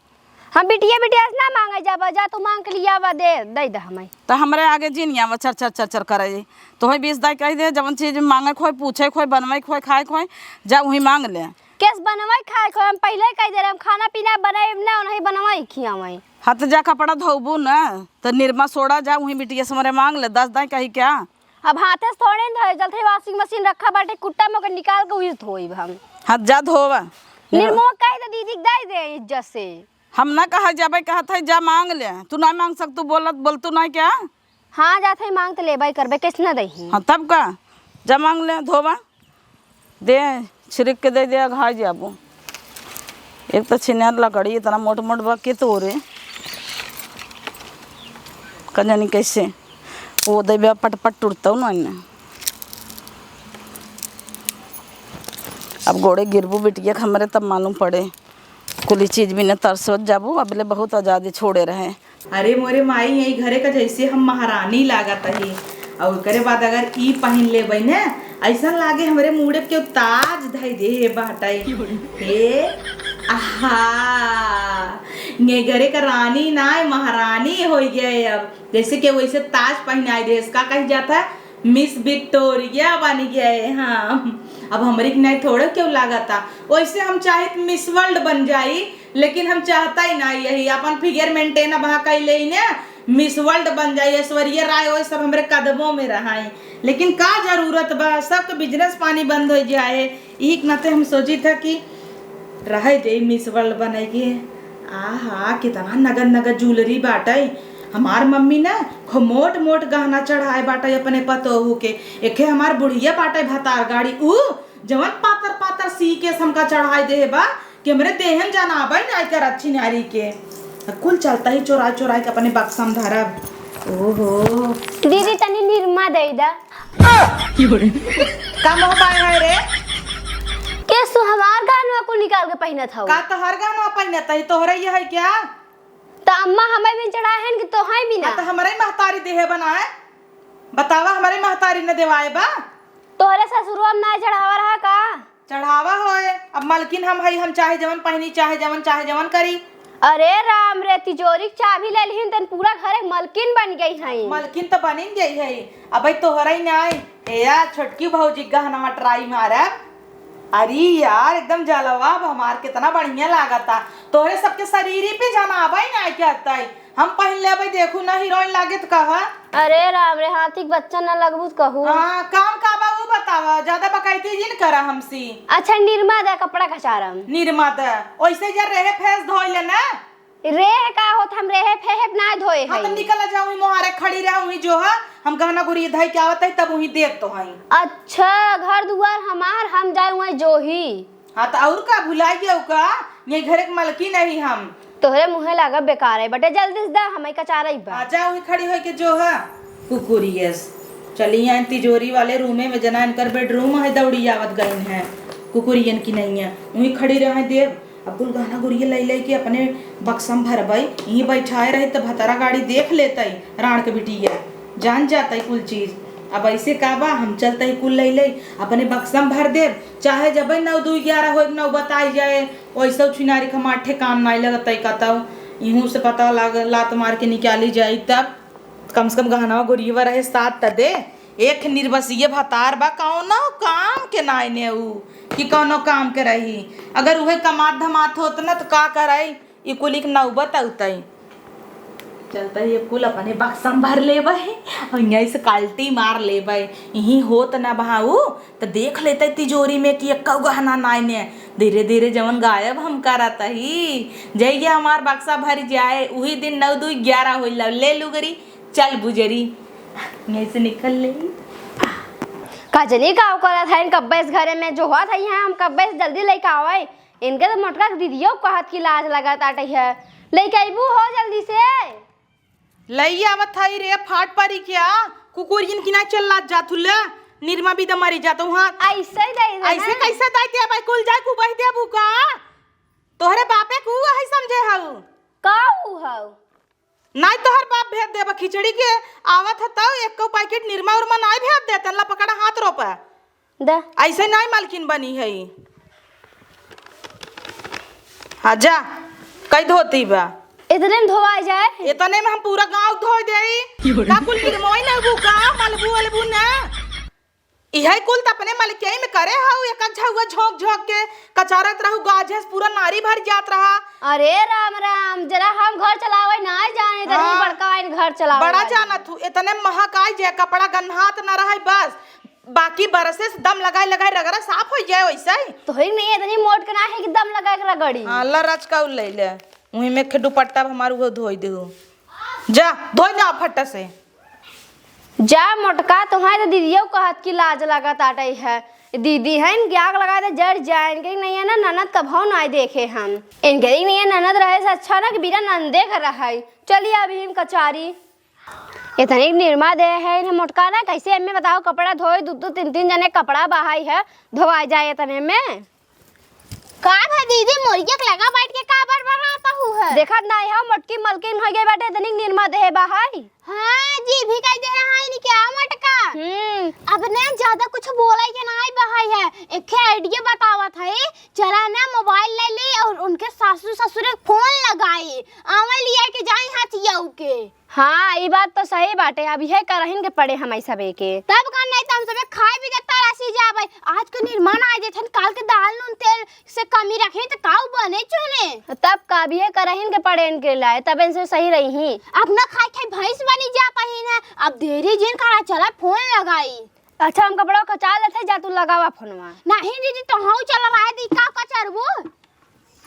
हम बिटिया, बिटिया से ना मांगे जाबा, जा तू मांग के लियावा, दे, दे दे हमें। त हमरे आगे जिन आवा चर चर चर चर करे। तोहे बीस दाई कह दे, जवन चीज मांगे खोय, पूछे खोय, बनवे खोय, खाए खोय, जा वहीं मांग ले। केस बनवे खाए खोय, हम पहले ही कह दे रहे, हम खाना पीना बनाए ना, नहीं बनवे खियावे। हाँ, त जा कपड़ा धोबू ना, त निरमा सोडा जा वहीं बिटिया से हमरे मांग ले, दस दाई कही क्या? अब हाथे से थोड़े न धोए, जल्दी washing machine रखा बाटे, कुट्टा में ओकर निकाल के उही से धोइब हम। हाँ, जा धोवा। निरमा कह दे दीदी, दे दे इज्जत से। हम ना कहा जाबे, कहत है जा मांग ले। तू ना मांग सक, तू बोलत, बोल तू ना क्या? हाँ, जात है मांग त लेबे करबे, कैसे ना दही? हाँ, तब का? जा मांग ले, धोवा। दे, छिड़क के दे दे, अघाई जाबो। एक तो छिनार लकड़ी इतना मोट मोट बा, के तोरे? का जानी कैसे? वो देबे पट पट टूटतौ ना इन्हें। अब गोड़े गिरबू बिटिया के हमरे, तब मालूम पड़े। कुली चीज बिना तरसत जाबू, अबले बहुत आजादी छोड़े रहे। अरे मोरे माई, यही घरे का जैसे हम महारानी लागत ही। और ओकरे बाद अगर ई पहिन लेबै ने, ऐसा लागे हमरे मूड़े पे केहू ताज धई दे बाटै। हे, आहा, ये घरे का रानी ना, महारानी होइ गए। अब जैसे कि वैसे ताज पहिनाई देस, का कही जाता है, मिस विक्टोरिया बन गए। हाँ, अब हमरी के नहीं थोड़े क्यों लागता। वैसे हम चाहे तो मिस वर्ल्ड बन जाई, लेकिन हम चाहता ही ना यही, अपन फिगर मेंटेन अब हाँ कैले ही ना, मिस वर्ल्ड बन जाई, ऐश्वर्या राय, वही सब हमरे कदमों में रहाई। लेकिन का जरूरत बा, सबके बिजनेस पानी बंद हो जाए। यही के नाते हम सोची था कि रहे दे मिस वर्ल्ड बने के। आहा, कितना नगद नगद ज्वेलरी बाटे। हमार मम्मी ना खूब मोट मोट गहना चढ़ाए बाटे अपने पतोहू के। एके हमार बुढ़िया बाटे भतार गाड़ी, ऊ जवन पातर पातर सी के हमका चढ़ाए दे बा कि हमरे देहन जनाबे ना कर अच्छी नारी के। कुल चलता ही चोराई चोराई के अपने बक्सा में धरब। ओहो। दीदी, तनी निरमा दे दा। का मोह बाय है रे? के सु हमार गहनवा कुल निकाल के पहिनत हऊ? का तोहर गहनवा पहिनत है? तोहरे ये है क्या? त अम्मा हमें भी चढ़ाए हैं कि तोहई भी ना? हाँ, त हमरे महतारी देहे बनाए। बतावा, हमरे महतारी न देवाए बा? तोहरे ससुरवा में ना चढ़ावा रहा का? चढ़ावा होए, अब मलकिन हम हई, हम चाहे जवन पहिनी, चाहे जवन, चाहे जवन करी। अरे राम रे, तिजोरी के चाबी ले लिहिन, तन पूरा घरे के मलकिन बन गई हई। मलकिन त बनिन गई हई, अब तोहरा ही नाई। ए यार, छोटकी भौजी गहनवा ट्राई मारब। अरे यार, एकदम जलवा अब हमार, कितना बढ़िया लागता। तोहरे सबके शरीरी पे जनाबे नाई करता है। हम पहिन लेबै, देखू ना हीरोइन लागे त कहा। अरे राम रे, हाथी के बच्चा ना लगबू त कहू। हाँ, काम का बा उ बतावा, ज्यादा बकैती जिन करा हमसी। अच्छा, निरमा दे, कपड़ा कचारम। निरमा दे, ओइसे जर रहे फेस धोइ ले ना। रेह का होत, हम रेहे फेहे ना धोए हाँ, त हई। निकल जाऊ, वहीं मोहारे खड़ी रह, वहीं जो है, हम गहना गुरी धई के आवत है, तब वहीं देत तो हई। अच्छा, घर दुआर हमार, हम जाए वहीं जोही। हाँ, त और का भुलाई गयो का? ये घर के मलकिन ही हम। तोहरे मुँहे लागब बेकार है बटे, जल्दी से दा, हमें कचारई बा। आ जा, वहीं खड़ी होई के जो है, कुकुरियस। चली यहाँ तिजोरी वाले रूमे में, जना इनकर बेडरूम है, दौड़ी आवत गइन है, कुकुरियन की नहीं है, वहीं खड़ी रहे देब। अब कुल गहना गुरिया लई लई के अपने बक्सा में भरबई, यहीं बैठाए रही त भतरा गाड़ी देख लेतई, राण के बिटिया जान जातई कुल चीज। अब ऐसे का बा, हम चलतई कुल लई लई अपने बक्सा में भर देब, चाहे जबई नौ दुई ग्यारह होई, नौ बताई जाए, वैसे छिनारी के हमार ठेकान नाई लगतई कतौ, इहूँ से पता लाग, लात मार के निकाली जाई तब। कम से कम गहनवा गुरियवा रहे साथ त दे। एक निर्बसिये भतार बा, कौनो काम के नाई ने ऊ कि कौनो काम के रही। अगर उहे कमात धमात होत न त का करई, ई कुल एक नौबत औतई। चलतई ये कुल अपने बक्सा में भर लेबई और यहीं से कल्टी मार लेबई। यहीं होत न बा ऊ त देख लेतई तिजोरी में कि एक्कौ गहना नाई ने। धीरे धीरे जवन गायब हम करत ही, जहिया हमार बक्सा भर जाए, उही दिन नौ दुई ग्यारह होई, ले लुगरी, चल बुजरी, यहीं से निकल ले। का जनी का करत है, कब्बे से घरे में जो होत है, हम कब्बे से जल्दी लेके आवे। इनके तो मोटका के दीदियो कहत की लाज लगत आटे है, लेके अइबू हो जल्दी से। लई आवत हई रे, फाट परी क्या? कुकुरियन की ना चल लात जात हुल्ले, निरमा भी त मरी जात हुआ। ऐसे ही दे दे ऐसे ना। कैसे दे दे भाई, कुल जाए कुबह देबू का? तोहरे बापे कु है समझे हऊ? का ऊ हऊ? नाई तोहर बाप भेज देबा खिचड़ी के, आवत ह तौ एको पैकेट निरमा उरमा नाई भेज देतन, ला पकड़ा हाथ रोपा। द। ऐसे नाई मालकिन बनी है। हाँ जा, कई धोती बा। इतने में धोआ जाए? इतने में हम पूरा गाँव धोए देई। का कुल निरमोई ना बू का, मलबू अलबू ना? इहे कुल त अपने मलकियाई में करे हऊ, एक झउआ झोंक झोंक के कचारत रहू, गाजे से पूरा नारी भर जात रहा। अरे राम राम, जरा हम घर चलावे ना जाने, तनी हाँ। बड़का आइन घर चलावे बड़ा वाली। जानत हूँ, इतने महक आई जे कपड़ा गन्हात न रहे बस, बाकी बरसे से दम लगाए लगाए रगड़ा साफ हो जाए वैसे ही। तो ही नहीं इतनी मोट के ना है कि दम लगा के रगड़ी। हाँ, ला रच का ले ले, वहीं में खे दुपट्टा हमार वो धोई दे हो। जा, धोई ना फट्टा से। जा मोटका, तोहाई तो दीदियो कहत की लाज लागत आटई है। दीदी है इनके आग लगा दे जर जाए, इनके नहीं है ना ननद कभौ ना देखे हम। इनके नहीं है ननद रहे से अच्छा ना कि बिना नंदे घर रहे। चलिए अभी हम कचारी। इतनी निरमा दे है इन्हें मोटका ना, कैसे एमे बताओ कपड़ा धोए दो दो तीन तीन जने कपड़ा बहाई है, धोआ जाए इतने में। का भा दीदी, मुर्गिया के लगा बैठ के का बड़बड़ात हू है? देखत नाई हो, मोटकी मलकिन हो गई बाटे, इतनी निरमा देहे बा है। हाँ जी, भी कह दे हैं, हाँ, इनके आ मटका। हम्म। अब ने ज्यादा कुछ बोले के नाहीं बहाई है, एक idea बतावत है, चला ना mobile ले ली और उनके सासू ससुर के phone लगाई, आवे लिया के जाई हथियाऊ के। हाँ, ई बात तो सही बाटे। अब इहे करहिन के पड़े हमई सबे के। तब का, नहीं तो हम सबे खाए भी देता रसी जाबे। आज के निर्मल आए देथन, काल के दाल नून तेल से कमी रखे तो काऊ बने चुने। तब का, अब इहे करहिन के पड़े इनके लाए, तब इनसे सही रही। अपना खाए खाए भैंस बनी जा पहिन है। अब देरी जिन करा, चला phone लगाई। अच्छा, हम कपड़ा कचा लेते, जा तू लगावा फोनवा। नहीं दीदी, तो हाँ चला रहे दी, का कचरबू?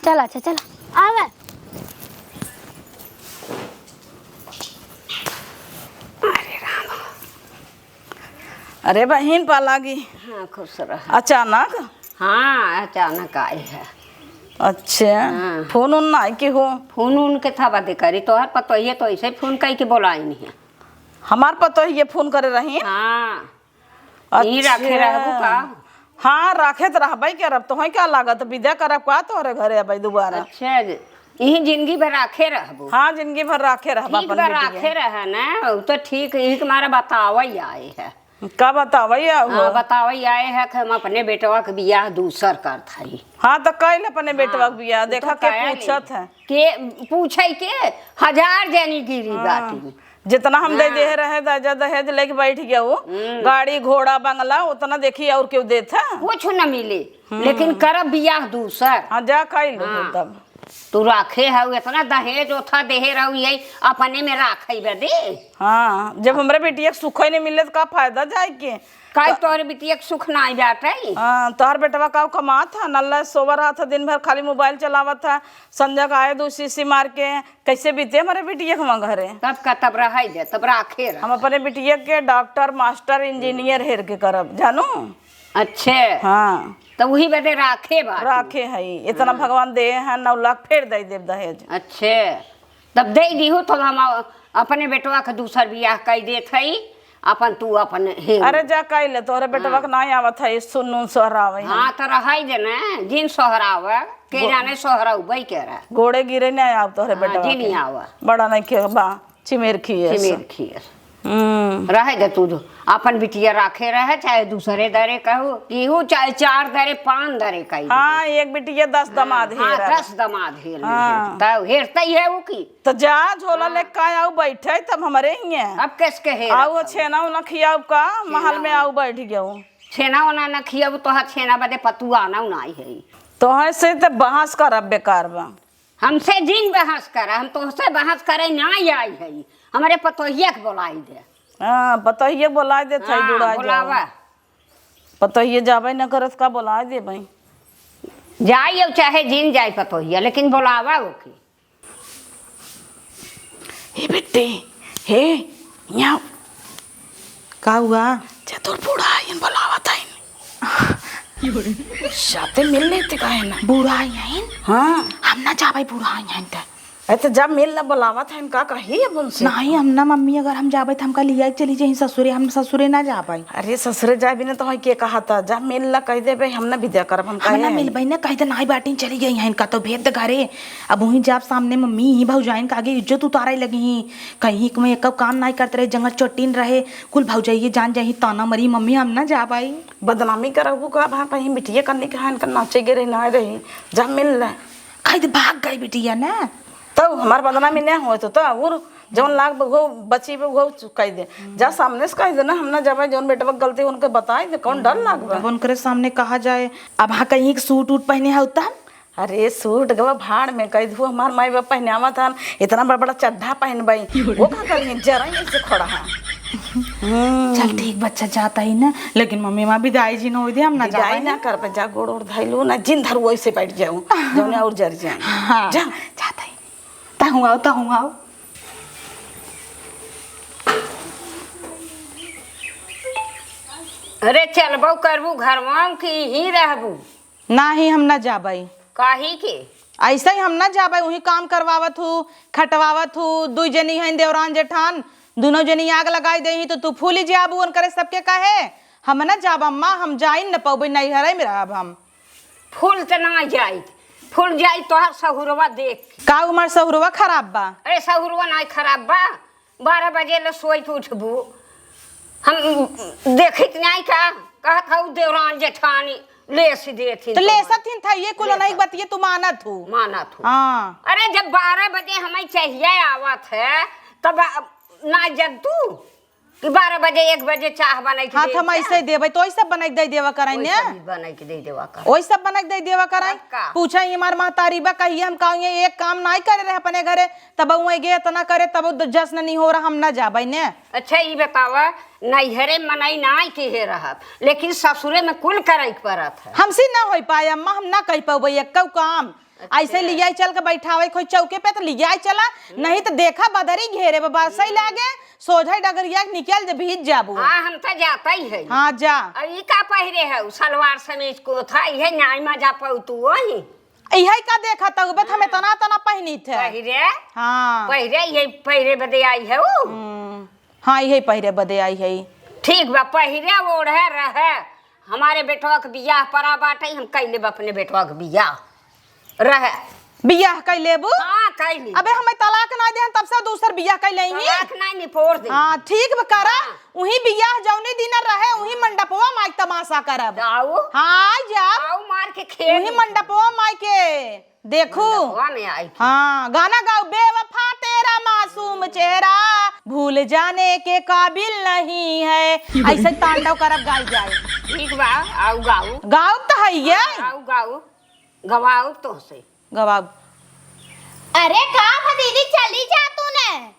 चल, अच्छा, चल। आवे। अरे राम। अरे बहिन, पालागी। हाँ, खुश रह। अचानक? हाँ, अचानक आए है। अच्छा, हाँ। Phone उन नाई के हो? Phone उन के था बाते करी, तोहर पतोहिए तो ऐसे phone कई के बोलाई नहीं है। हमार पतोहिए phone करे रही? हाँ। ई राखे अच्छा। रहबू का? हाँ, राखे त रहबे करब। तोहई का लागत, विदा करब का तोहरे घरे अबे दोबारा? अच्छा, यही जिंदगी भर राखे रहबू? हाँ, जिंदगी भर राखे रहब ठीक अपन बा, बिटिया। राखे रह ना, उ तो ठीक, यही के मारे बतावई आए है। का बतावई आए हो? हाँ, बतावई आए है कि हम अपने बेटवा के बियाह दूसर करत हई। हाँ, तो कइल अपने बेटवा के बियाह, उ तो देखा के कइल। पूछत है। के पूछे के हजार जनी गिरी हाँ। बाटी। जितना हम दे हाँ। दे रहे दाजा दहेज लेके बैठ गया वो, हम्म। गाड़ी, घोड़ा, बंगला, उतना देखी और केहू देत है? कुछ न मिले, हम्म। लेकिन करब बियाह दूसर। हाँ, जा खाई लो हाँ। तब। तू राखे हऊ, इतना दहेज ओथा देहे रहू, यही अपने में राखे बदे। हाँ, जब हमरे बिटिया के सुखई नहीं मिले तो का फायदा जाए के? काहे त- तोहरे बिटिया के सुख नाई बाटे? हाँ, तोहर बेटवा का कमात है, नल्ला सोवर रहत है, दिन भर खाली mobile चलावत है, संझा का आए दो सीसी मार के, कैसे बीते हमरे बिटिया के वहाँ घरे? तब का, तब रहे दे, तब राखे रह। हम अपने बिटिया के डॉक्टर, मास्टर, इंजीनियर हेर के करब, जानू? अच्छे। हाँ। तो वही बदे राखे बा तू। राखे है, इतना हाँ। भगवान दे हैं, नौ लाख फेर दे देब दहेज। अच्छे। तब दे दीहू, तब हम अपने बेटवा के दूसर बियाह कई देत हई, अपन तू अपन हे। अरे जा कई ले, तोहरे बेटवा हाँ। के नाई आवत है, सुन नून सोहरावे है। हाँ, तो रहाई दे ना, जिन सोहरावे, के गो- जाने सोहरावे के रहा। गोड़े गिरे नहीं आव तोहरे हाँ, बेटवा जिन के। आवा। बड़ा नहीं के बा, चिमेर खिए चिमेर से। खिए। हम्म। रहे दे तू, अपन बिटिया राखे रहे, चाहे दूसरे दरे कहू, केहू चाहे चार दरे, पाँच दरे कही। हाँ, एक बिटिया दस हाँ, दमाद हाँ, हेरा। दस दमाद हेर हाँ। ले। तब हेरते ही है वो की। तो जा, झोला हाँ। ले का आऊ बैठे, तब हमरे हिये। अब किस के हेरा आऊ तब? छेना उना खियाऊ का, छेना महल में उना। आऊ बैठ गयो। छेना उना न खियाऊ, तोहार छेना बदे पतुआ ना उनाई है। तोहर से तो बहस करब बेकार बा। हमसे जिन बहस करा, हम तोहसे बहस करे ना आई है। हमरे पतोहिया के बोलाई दे। हाँ, पतोहिया बोलाई दे, थाई हाँ, जुड़ा जाओ। बोलावा। पतोहिया जाबे न करत का, बोलाई दे भाई। जाई अब चाहे जिन जाई पतोहिया, लेकिन बोलावा ओके। हे बेटे, हे, यहाँ। का हुआ? जा तोर बूढ़ा आइन बोलावत आइन। साथे मिल लेते काहे ना? बूढ़ा आई आइन? हाँ। हम ना जाबे बूढ़ा आई आइन त। अरे तो जब मिल ना बोलावत है, इनका कही अब उनसे। नहीं, हम ना मम्मी, अगर हम जाबे त हमका लिया के चली जाई ससुरे, हम ससुरे ना जाबे। अरे ससुरे जाए बिना तो के कहा था, जब मिल ना कह देबे, हम ना विदा करब, हम हम ना काहे मिलबे ना, कह दे नाई बाटिन चली गई हैं, इनका तो भेद घरे। अब वहीं जाब सामने मम्मी ही भौजाइन का आगे इज्जत उतारे लगी ही, कहीं एक में एक काम नाई करते रहे, जंगल चोटिन रहे, कुल भौजाइये जान जाही, ताना मरी, मम्मी हम ना जाबे। बदनामी करबू का, भा कहीं बिटिया करने के हाँ, इनका नाचे गिरे ना रही, जब मिल ना। कह दे भाग गई बिटिया ना। तो हमार बदनामी नहीं होए तो, तो और जौन लाग बघो बची बघो कह दे, जा सामने से कह दे ना, हम ना जाबे, जौन बेटवा के गलती उनके बताई दे, कौन डर लाग बा? अब उनकरे सामने कहा जाए, अब हाँ कहीं एक सूट उट पहने हो तब? अरे सूट गवा भाड़ में कह दू, हमार माई बाप पहनावा था, इतना बड़ा बड़ा चड्ढा पहनबई, वो का करिए जरा ऐसे खड़ा है। हम्म। चल ठीक बच्चा जाता ही ना, लेकिन मम्मी माँ विदाई जी न हो दे, हम ना विदाई जाबे ना ना। करबे, जा गोड़ ओड़ धइलू ना, जिन धरू वैसे बैठ जाऊ, जौने और जर जाए। हाँ, जा। जाता ही। तहूँ आओ, तहूँ आओ। अरे चलबो करबू घरवा की ही रहबू? नाही, हम ना जाबई। काहे के? ऐसे ही हम ना जाबई, उही काम करवावत हूँ, खटवावत हूँ, दुई जनी हैं देवरान जेठान, दुनो जनी आग लगाई देही तो तू फूली जाबू उनकरे सबके कहे। हम ना जाब अम्मा, हम जाइन न पउबे, नैहरे में रहब हम। फूल त ना जाइत, फूल जाइत तोहार सहुरवा देख के। का हमार सहुरवा खराब बा? अरे सहुरवा ना खराब बा, बारह बजे ले सोई के उठबू। हम देखित नाहीं का, कहत हऊ देवरान जेठानी लेस देत ही तो तोहर। लेसत हिन था, ये कुल लेसत। नहीं बतिये तू मानत हू। मानत हू। हाँ। अरे, जब बारह बजे हमें चाहिए आवत है, तब ना जग तू कि बारह बजे, एक बजे चाह बनाई के हाथ दे हम दे। ऐसे देबै, तो ऐसे बनाई के दे देवा कराई वही ने। सब बनाई के दे देवा कर। वही सब बनाई के दे देवा कराई। तब का? पूछा ही हमार महतारी बा, कहिए हम कहूँ, ये एक काम नाहीं करे रहे अपने घरे, तब वहीं गे इतना करे, तब द-, जश्न नहीं हो रहा, हम ना जाबै ने। अच्छा, ई बतावा, नैहरे मनई नाहीं किहे रहब, लेकिन ससुरे में कुल करे के पड़त है। हमसे ना होई पाए अम्मा, हम ना कह पउबै एक्कउ काम। अच्छा। ऐसे लियाई चल के बैठावे खोई चौके पे तो लियाई चला, हम्म। नहीं तो देखा बदरी घेरे बा, बरसई हम्म। लागे, सोझाई डगरिया के निकल जे भीज जाबू। हाँ, हम तो जाता ही है। हाँ, जा। अब ई का पहिरे है, सलवार समीज को था, इहे नाई मजा पाऊ तू वही। इहे का देखा तउ बे, हम हाँ। इतना तना पहिनी थे। पहिरे? हाँ। पहिरे, ये पहिरे बदे आई है ऊ। हम्म। हाँ, इहे पहिरे बदे आई है। ठीक बा, पहिरे ओढ़े रहे। हमारे बेटवा के बियाह परा बाटे, हम कइ लेब अपने बेटवा के बियाह। रहे। बियाह कइ लेबू? हाँ, कइ लेब। अबे हमें तलाक ना देहन, तब से दूसर बियाह कइ लेही। तलाक ना निपोर दे। हाँ, ठीक बा, करा। हाँ। उही बियाह जौने दिन रहे, उही मंडपवा माई तमाशा करब। आऊ? हाँ, आई जा। आऊ मार के खेल। उही मंडपवा माई के। देखू। मंडपवा में आई के। हाँ, गाना गाऊ, "बेवफा तेरा मासूम चेहरा भूल जाने के काबिल नहीं है।" ऐसे तांडव करब गाई जाए। ठीक बा, आऊ गाऊ। गाऊ तो है ये। हाँ, आऊ गाऊ। गवाऊ तोहसे। गवाऊ। अरे का भा दीदी, चली जा तू ने।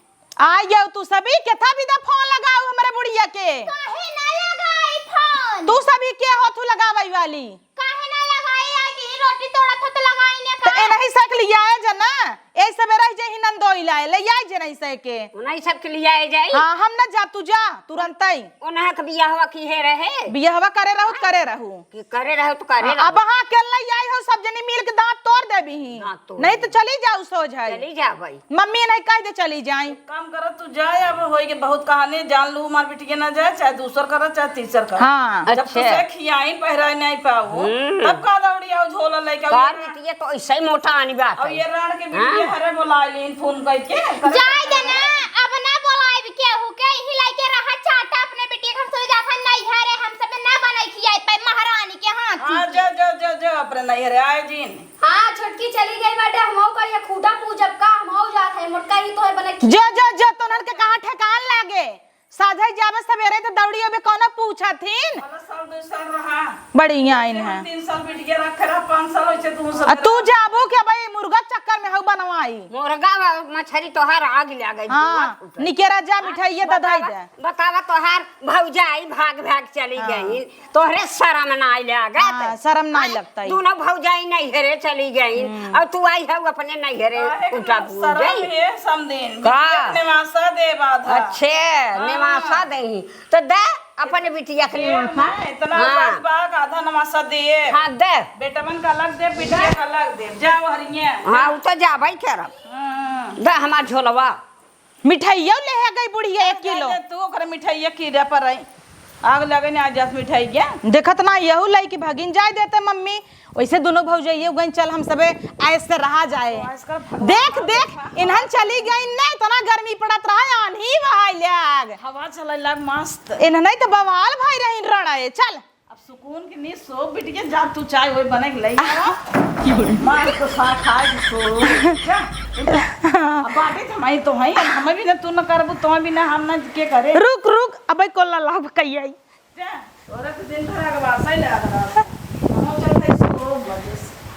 आ जाओ तू सभी, केथा बिदा फोन लगाऊ हमरे बुढ़िया के। काहे ना लगाई फोन? तू सभी के हो तू लगावई वाली? काहे ना लगाई, आ की रोटी तोड़त हो तो लगाई ने तो का? एनही से के लियाए जना, ए सबे रह जे ही नंदोई लाए, ले आई जे नहीं से के। उन्हीं सब के लियाए जाई। हाँ, हम ना जा, तू जा, तुरंतई। उन्हा के बियाहवा किहे रहे? बियाहवा करे रहू त करे रहू। कि करे रहू त करे हाँ, रहू। अब हाँ, अकेले आई हो, सब जनी मिल के दांत तोड़ देबी ही। दांत तोड़ नहीं तो देबी। चली जाऊ सोझाई। चली जाबई। मम्मी नहीं कह दे चली जाई। काम करत तू जाए, अब होई के बहुत कहानी, जान लू, मार बिटिया ना जाए, चाहे दूसर करत, चाहे तीसर करत। हाँ। जब अच्छा। तुसे खियाई, पहिराई नहीं पाऊ, हम्म। तब का दौड़ी आओ झोला लेके आओ। का बिटिया तो ऐसे ही मोटा आनी बात और है। ये राण के बिटिया हाँ? हरे बोला लीन फोन करके। जाए देना, अब ना बोलाइब केहू के, यही लाइके रहा चाटा अपने बिटिया के, हम सब जाथन नैहरे, हम सब ना बनाई खियाई पाए महारानी के हाथ हाँ, के। जा, जा, जा, जा, अपने नैहरे आए जीन। हाँ, छोटकी चली गई बाटे, हमहू करिया खूटा पूजब का, हमहू जात है, मोटका ही तोहे बनाई खिया। जा, जा, जा, तोनन के कहाँ ठेकान लागे? साझा जाबे सबेरे त दौड़ी अबे कौनो पूछा थीन। वाला साल, दो साल रहा। बढ़िया आइन है। तीन साल बिटिया रखे रहा, पाँच साल होइसे तू सब आ तू रहा। जाबो के भाई मुर्गा चक्कर में हऊ बनवाई। मुर्गा व-, मछरी तोहार आग ले गई, हाँ, धुआं फूटे। निकेरा जा हाँ, मिठाइये दे बतावा, दे। बतावा तोहार भौजाई भाग भाग चली हाँ। गई। तोहरे शरम नाई लागत? हाँ, शरम नाई हाँ, लगता है। दोनों भौजाई नैहरे चली गई हम्म। और तू आई है अपने नैहरे काहे के उठा ना? पूछ शरम गई। है समदिन, का? बिटिया के नेवासा दे बाधा। अच्छे, हाँ। नेवासा देही। तो दे अपने बिटिया के ए, नेवासा। माँ, इतना हाँ। बस बा, आधा नेवासा दे। हाँ, दे। बेटवन का अलग दे, बिटिया का अलग दे। जा वहरिये। हाँ, उ तो जाबे करब। हाँ। दे हमार झोलवा। मिठाइयो लेहे गई बुढ़िया एक अरे किलो। जा, जा, तू ओकरे मिठाइया कीड़ा पर आई। आग लगे ने आ जात मिठाई के। देखत ना यहू लइकी भगिन जाए देते मम्मी। वैसे दोनों भौजइये गइन चल हम सबे ऐसे रहा जाए। तो आजकल भगवान देख, देख, इन्हन चली गइन ना, इतना गर्मी पड़त रहा, आन्ही बहाई ले आग। हवा चले लाग मस्त। इन्हन तो बवाल भाई रही रड़े, चल। अब सुकून के नींद सो, बिटिया, जा तू चाय ओए बने के लई आवा। मार के खा, खाए के सो। जा, जा। अब बाटे तो हमारी तो है, अब हमें भी ना तू ना करबू, तुम्हें भी ना हम ना के करे। रुक, रुक, अबे कोला लाभ कई आई। जा, औरत दिन भर आगे वासा ही लगा रहा। हम चलते सो बजे से।